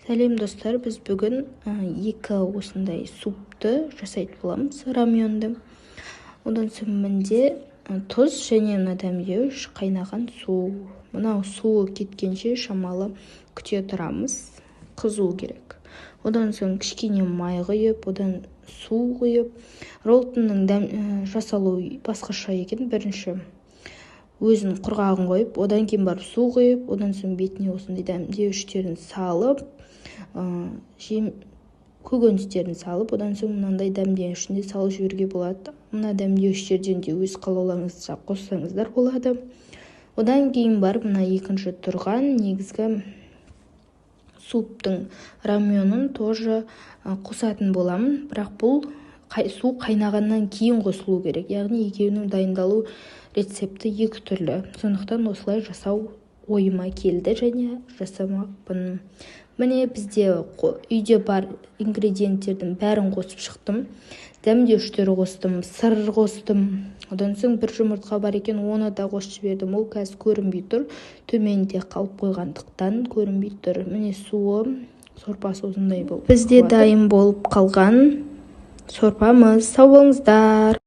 Сәлем, достар! Біз бүгін екі осындай супты жасайтын боламыз, раменді. Одан соң мінде тұз және мына дәмдеуіш, қайнаған су. Мынау суы кеткенше шамалы күте тұрамыз, қызу керек. Одан соң кішкене май құйып, одан су құйып. Роллтонның жасалуы басқаша екен: бірінші өзін құрғағын қойып, одан кейін барып су құйып, одан соң бетіне осындай дәмдеуіштерін салып, жем көкөністерін салып, одан соң мынандай дәмдеуішін де салып жіберуге болады. Мына дәмдеуіштерден де өз қалауларыңызша қоссаңыздар болады. Одан кейін барып мына екінші тұрған негізгі суптың раменін тоже қосатын боламын, бірақ бұл су қайнағаннан кейін қосылу керек, яғни екеуінің дайындалу рецепті екі түрлі. Сондықтан осылай жасау ойыма келді және жасамақпын. Міне, бізде үйде бар ингредиенттердің бәрін қосып шықтым: дәмдеуіштер қостым, сыр қостым, одан соң бір жұмыртқа бар екен, оны да қосып жібердім. Ол қазір көрінбей тұр, төменде қалып қойғандықтан көрінбей тұр. Міне, суы, сорпасы осындай болып. Бізде дайын болып қалған сорпамыз. Сау болыңыздар!